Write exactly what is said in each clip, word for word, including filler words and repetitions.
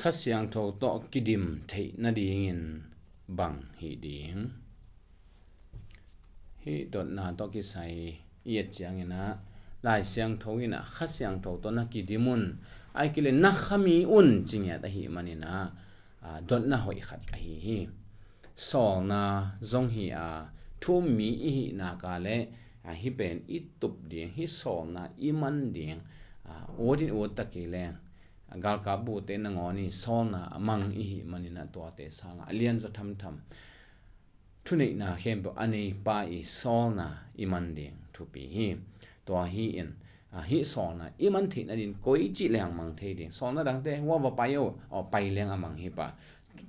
Kha Siangtho tawh kidim theih nadingin bang hih ding? Hih dotna tawh kisai i et ciangin ah, Lai Siangtho in ah Kha Siangtho tawh na kidim un, ahih kei leh na khami un ci ngiat ahih manin ah, aa, dotna hoih khat ahi hi. Sawlna zong hi a, thu-um mi i hih nak leh, aa, hih pen i tup ding, hih sawlna i man ding, aa, ut in ut ta kei leng, galkap bute nangawn i sawlna a mang i hih manin ah tuate sangah a lianzaw thamtham thuneihna khempeuh a neipa i sawlna i man ding thupi hi. Tua hi in, a, hih sawlna i man theih nadin koici leng mang thei ding. Sawlna dangte, hua va pai o, aw, pai leng a mang hi pah.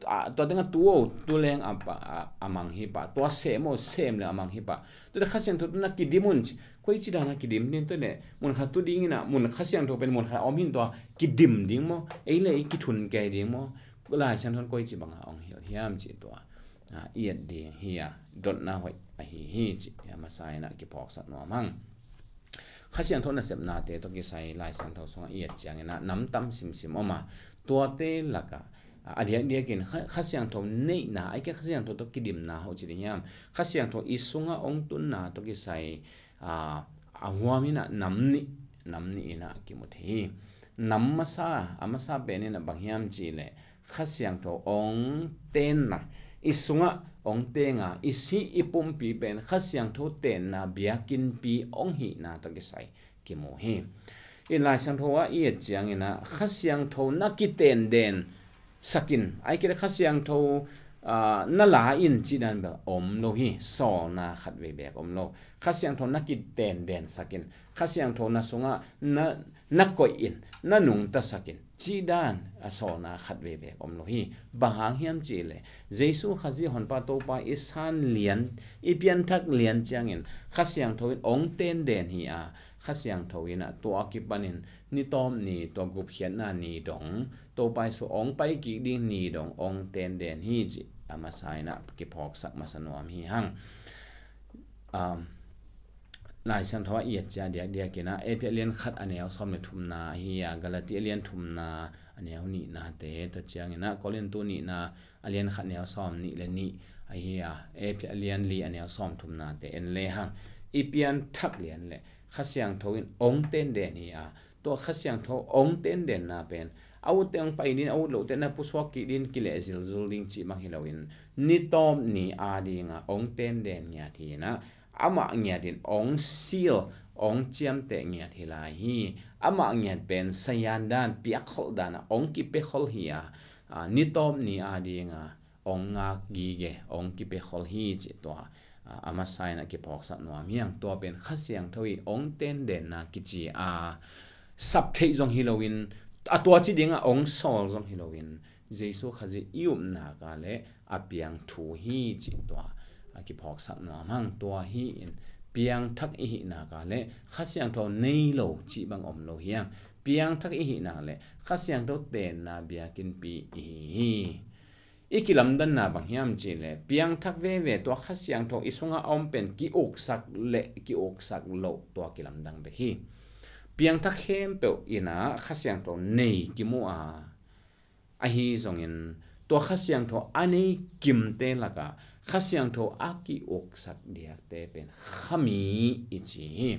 A, tua tengah tu o, tu leng a, a, a mang hi pah. Tua sem o, sem leng a mang hi pah. Tua teh Kha Siangtho tawh na kidim un ci. Koici dan a kidim ding, tua leh mun khat tu dingin ah, mun Kha Siangtho pen mun khat a om hi in, tua kidim ding maw? Ei leh ei kithun kei ding maw? Lai Siangtho in koici bangah hong hilh hiam cih tua, a, i et ding hi a, dotna hoih ahi hi cih a masa in ah kiphawksak nuam hang. Kha Siangtho nasepnate tawh kisai Lai Siangtho sungah i et ciangin ah nam tam simsim om a, tuate lakah, a, a diakdiakin Kha, Kha Siangtho neihna, ahih kei leh Kha Siangtho tawh kidimna hoih ci ding hiam? Kha Siangtho i sungah hong tunna tawh kisai, a, a huam in ah nam nih, nam nih in ah kimu thei hi. Nam masa, a masa pen in ah bang hiam cih leh Kha Siangtho hong tenna, i sungah hong tenga, i si i pumpi pen Kha Siangtho tenna biakinnpi hong hihna tawh kisai kimu hi. I Lai Siangtho ah i et ciangin ah Kha Siangtho na kitenden sakin, ahih kei leh Kha Siangtho, aa, na la in cih dan bel om lo hi, sawlna khat vei beek om lo. Kha Siangtho na kitenden sakin, Kha Siangtho na sungah na, na koih in, na nungta sakin cih dan a sawlna khat vei beek om lo hi. Bang hang hiam cih leh Jesu Khazih Honpa Topa i san lian, i pianthak lian ciangin Kha Siangtho in hong tenden hi a, Kha Siangtho in ah tua kipanin ni tawp ni, tua gupkhiatna ni dong, Topa Jesu hong pai kik ding ni dong hong tenden hi cih a masa in ah kiphawksak masa nuam hi hang. Um, Lai Siangtho ah i et ciang diakdiakin ah, Efesa a lian khat a neu sawm le thumna ahi a, Galati a lian thumna a neu nihnate, tua ciangin ah Korintu nihna a lian khat neu sawm nih le nih ahi a, Efesa a lian li a neu sawm thumnate en le hang, i pianthak lian le Kha Siangtho in hong tenden hi a, tua Kha Siangtho hong tendenna pen a utte hong pai ding, a ut lote na pusuak kik ding, kileh zilzul ding cih bang hi loin, ni tawp ni a dingah hong tenden ngiat hi in ah, amah ngiat in hong seal, hong ciamteh ngiat hi lai hi. Amah ngiat pen sayan dan, piakholh dan ah hong kipiakhol hi a, a, ni tawp ni a dingah hong ngak gige, hong kipiakhol hi cih tua, a, a masa in ah kiphawksak nuam hi hang. Tua pen Kha Siangtho i hong tendenna kici a, sap theih zong hi loin, a tua ci dingah hong sawl zong hi loin, Jesu Khazih i upna ka le a piang thu hi cih tua, a, kiphawksak nuam hang. Tua hi in piangthak i hihna ka le Kha Siangtho nei lo cih bang om lo hi hang. Piangthak i hihna le Kha Siangtho tenna biakinnpi i hi hi. I kilamdanna bang hiam cih leh piangthak veve, tua Kha Siangtho i sungah a om pen ki-uksak le ki-uksak loh, tua kilamdang bek hi. Piangthak khempeuh in ah Kha Siangtho nei kimu a, ahi zongin tua Kha Siangtho a nei kimte lakah Kha Siangtho a ki-uksak diakte pen khami i ci hi.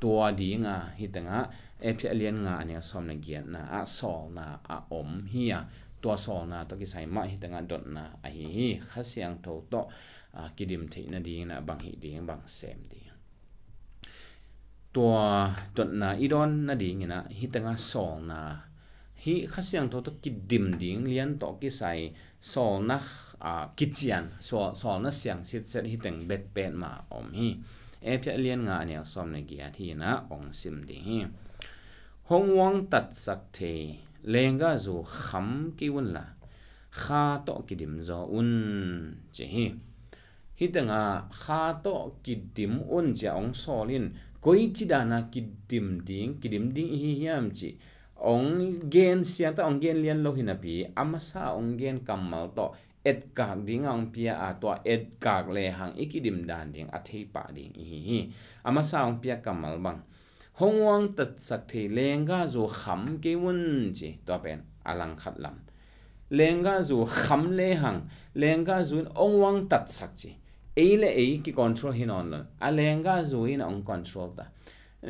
Tua dinga hih tengah Efesa a lian nga a neu sawm le giatna ah sawlna a om hi a, tua sawlna tawh kisai mah hih tengah dotna ahi hi. Kha Siangtho tawh, a, kidim theih nadingin ah bang hih ding, bang sem ding. Tua dotna i dawn nadingin ah hih tengah sawlna, hih Kha Siangtho tawh kidim ding lian tawh kisai sawlna, a, kician, sawl, sawlna siang sitset hih teng bek petmah om hi. Efesa a lian nga a neu sawm le giat hi in ah hong sim ding hi. Hong uangtatsak thei leenggahzu kham kei unla, Kha tawh kidim zaw un, ci hi. Hih tengah Kha tawh kidim un ci-a hong sawl in, koici dana kidim ding, kidim ding i hi hiam cih hong gen, siangtho hong gen lian lo hi napi, a masa hong gen kammal tawh etkak dinga hong pia a, tua etkak lehang i kidim dan ding a theipah ding i hi hi. A masa hong pia kammal bang, hong uangtatsak thei leenggahzu kham kei un, ci, tua pen a langkhat lam. Lenggahzu kham lehang, lenggahzu in ong uang tatsak ci. Ei le ei ki control hi nawn lo. A lenggahzu in a ong control ta.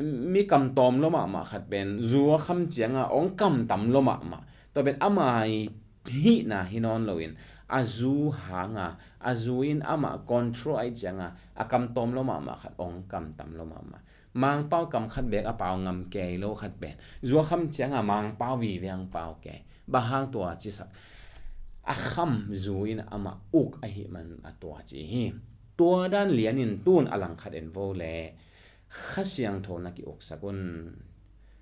Mi kam tawm lo mahmah khat pen zu a kham cianga ong kam tam lo mahmah. Tua pen ama i hihna hi nawn loin a zu hanga, a zu in amah control ahi cianga a kam tawm lo mahmah khat ong kam tam lo mahmah. Mangpau kam khat bek a pau ngam kei lo khat pen zu a kham cianga mangpau vive ang pau kei. Bang hang tua cisak, a kham zu in amah uk ahih man a tua ci hi. Tua dan lianin tun a lang khat en vo le, Kha Siangtho na ki-uksak un.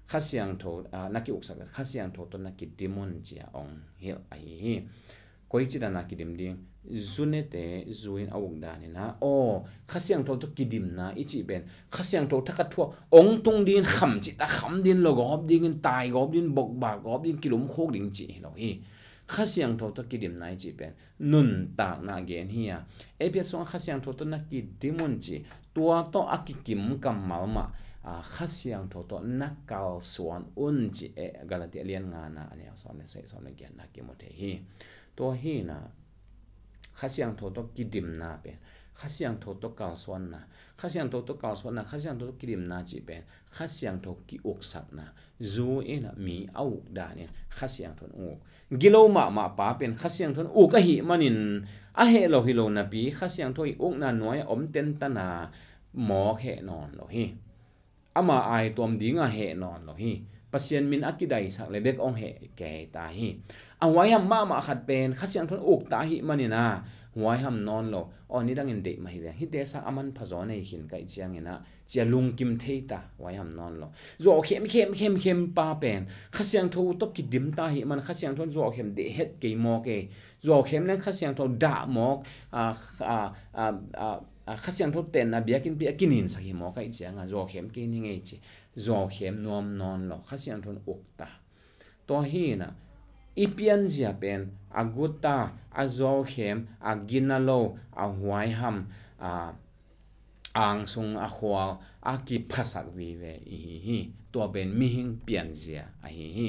Kha Siangtho, ah, na ki-uksak, Kha Siangtho tawh na kidim un ci-a ong hilh ahi hi. Koici dan a kidim ding? Zu nete zu in a uk dan in a, aw, Kha Siangtho tawh kidimna i cih pen Kha Siangtho thakhat thu-a ong tung ding, kham cih ta kham ding, lawgawp dingin, taigawp ding, bokbakgawp ding, kilumkhuk ding cih hi lo hi. Kha Siangtho tawh kidimna i cih pen nuntakna gen hi a, ei piat sungah Kha Siangtho tawh na kidim un ci. Tua tawh a kikim kammal mah, a, Kha Siangtho tawh na kalsuan un ci e, Galati a lian ngana a neu sawm le sagih, sawm le giatna kimu thei hi. Tua hi na, Kha Siangtho tawh kidimna pen, Kha Siangtho tawh kalsuanna, Kha Siangtho tawh kalsuanna, Kha Siangtho tawh kidimna cih pen Kha Siangtho ki-uksakna, zu in a mi a uk dan in Kha Siangtho in uk. Gilo mahmah pa pen Kha Siangtho in uk ahih manin a heh lo hi lo napi, Kha Siangtho i ukna nuai a om tentana mawk heh nawn lo hi. Ama ai tuam dinga heh nawn lo hi. Pasian min a kidaisak le bek ong heh kei ta hi. A huaiham mahmah khat pen Kha Siangtho in uk ta ahih manin a huaiham nawn lo. Aw, nidangin deih mah hi veng, hihte sang a manpha zaw nei khin ka hih ciangin a, ci-a lungkim thei ta, huaiham nawn lo. Zuau khem, khem, khem, khem pa pen Kha Siangtho tawh kidim ta ahih man Kha Siangtho in zuau khem deih het kei mawk e. Zuau khem leng Kha Siangtho dah mawk, a, a, a, a, a, Kha Siangtho tenna biakinnpi a kininsak hi mawk ahih cianga zuau khem kei ni ngei ci. Zuau khem nuam nawn lo, Kha Siangtho in uk ta. Tua hi na, i pianzia pen a guta, a zuau khem, a gina lo, a huaiham, a angsung, a khual a kiphasak vive i hi hi. Tua pen mihing pianzia ahi hi.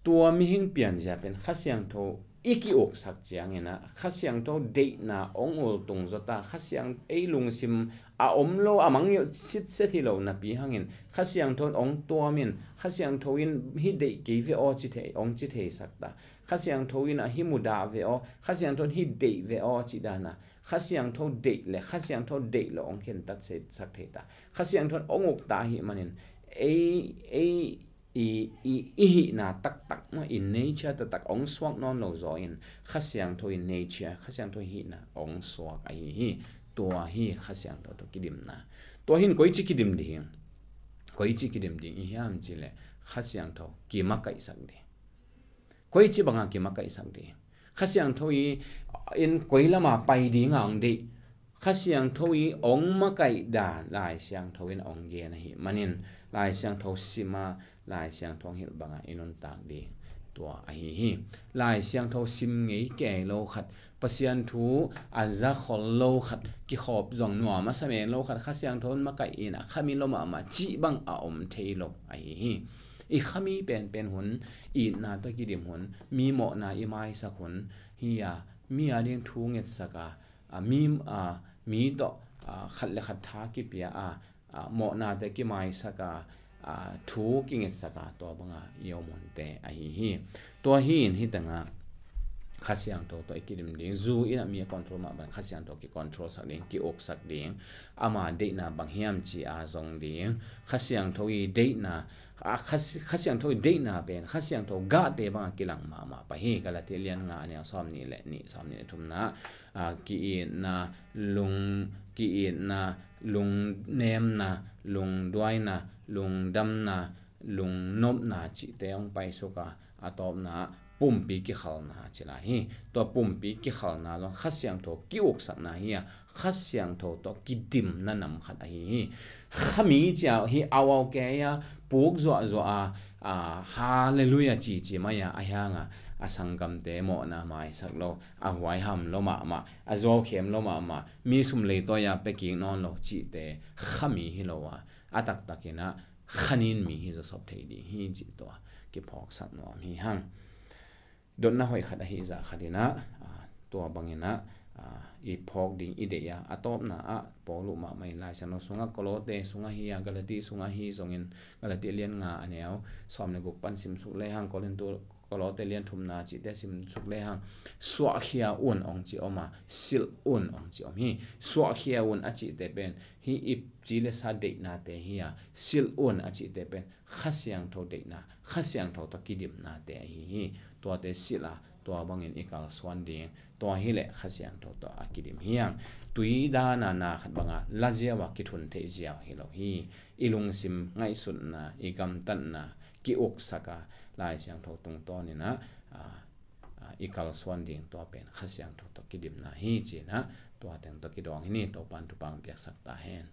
Tua mihing pianzia pen Kha Siangtho i ki-uksak ciangin a, Kha Siangtho deihna ong ultung zaw ta, Kha Siang, ei lungsim a om lo, a mangngilh sitset hi lo napi hangin Kha Siangtho in ong tuamin, Kha Siangtho in hih deih kei ve aw ci thei, ong ci theisak ta. Kha Siangtho in a hih mudah ve aw, Kha Siangtho in hih deih ve aw cih dan a, Kha Siangtho deih le Kha Siangtho deih lo ong khentat se sak thei ta. Kha Siangtho in ong uk ta ahih manin ei, ei i, i, i hihna taktak maw, i nature taktak ong suak nawn lo zaw in Kha Siangtho i nature, Kha Siangtho i hihna ong suak ahi hi. Tua hi Kha Siangtho tawh kidimna. Tua hin koici kidim ding? Koici kidim ding i hiam cih leh Kha Siangtho kimakaihsak ding. Koici banga kimakaihsak ding? Kha Siangtho i in koi lama pai dinga ong deih? Kha Siangtho i ong makaih dan Lai Siangtho in ong gen ahih manin Lai Siangtho sima, Lai Siangtho ong hilh banga i nuntak ding tua ahi hi. Lai Siangtho sim ngei kei lo khat, Pasian thu a za khol lo khat, kikhop zong nuam a sa men lo khat Kha Siangtho in makaih in a khami lo mahmah cih bang a om thei lo ahi hi. I khami penpen hun, itna tawh kidim hun, mi mawhna i maisak hun hi a, mi a ding thu ngetsak a, a, mi, a, mi tawh, a, khat le khat tha kipia a, a, mawhnate kimaisak a, a, thu kingetsak a, tua banga i om hunte ahi hi. Tua hi in hih tengah Kha Siangtho tawh i kidim ding, zu in a mi a control mah bang Kha Siangtho ki-control sak ding, ki-uksak ding, ama deihna bang hiam ci a zong ding, Kha Siangtho i deihna, a, Kha, Kha Siangtho i deihna pen Kha Siangtho gahte banga kilang mahmah pah hi. Galati lian nga a neu sawm nih le nih, sawm nih le thumna, a, ki-itna, lung, ki-itna, lungnemna, lungduaina, lungdamna, lungnopna cihte hong paisuk a, a tawpna pumpi kikhalna ci lai hi. Tua pumpi kikhalna zong Kha Siangtho ki-uksakna hi a, Kha Siangtho tawh kidimna nam khat ahi hi. Khami cia hi au au kei a, puk zuahzuah a, a, Halleluiah cici mai a, a hiang a, a sanggamte mawhna maisak lo, a huaiham lo mahmah, a zuaukhem lo mahmah, mi sum leitawi a pia kik nawn lo cihte khami hi lo a, a taktakin a khanin mi hi zawsop thei ding hi cih tua kiphawksak nuam hi hang. dotna hoih khat ahi zah khat in ah, aa, tua bangin ah, aa, i phawk ding i deih a, a tawpna ah Paul uh mahmah in Lai Siangtho sungah Kolose sungah hi a, Galati sungah hi zongin, Galati lian nga a neu sawm le guk pan simsuk lehang, Korintu, Kolose lian thumna cihte simsuk lehang, suahkhia un hong ci om a, silh un hong ci om hi. Suahkhia un a cihte pen hih i ci le sa deihnate hi a, silh un a cihte pen Kha Siangtho deihna, Kha Siangtho tawh kidimnate ahi hi. Tuate silh a, tua bangin i kalsuan ding, tua hileh Kha Siangtho tawh a kidim hi hang. Tui dana na khat banga la ziau a kithun theih ziau hi lo hi. I lungsim ngaihsutna, i gamtatna ki-uksak a, Lai Siangtho tungtawnin ah, aa, aa, i kalsuan ding, tua pen Kha Siangtho tawh kidimna hi ci-in ah, tua teng tawh kidawng hi ni. Topa'n thupha hong piaksak ta hen.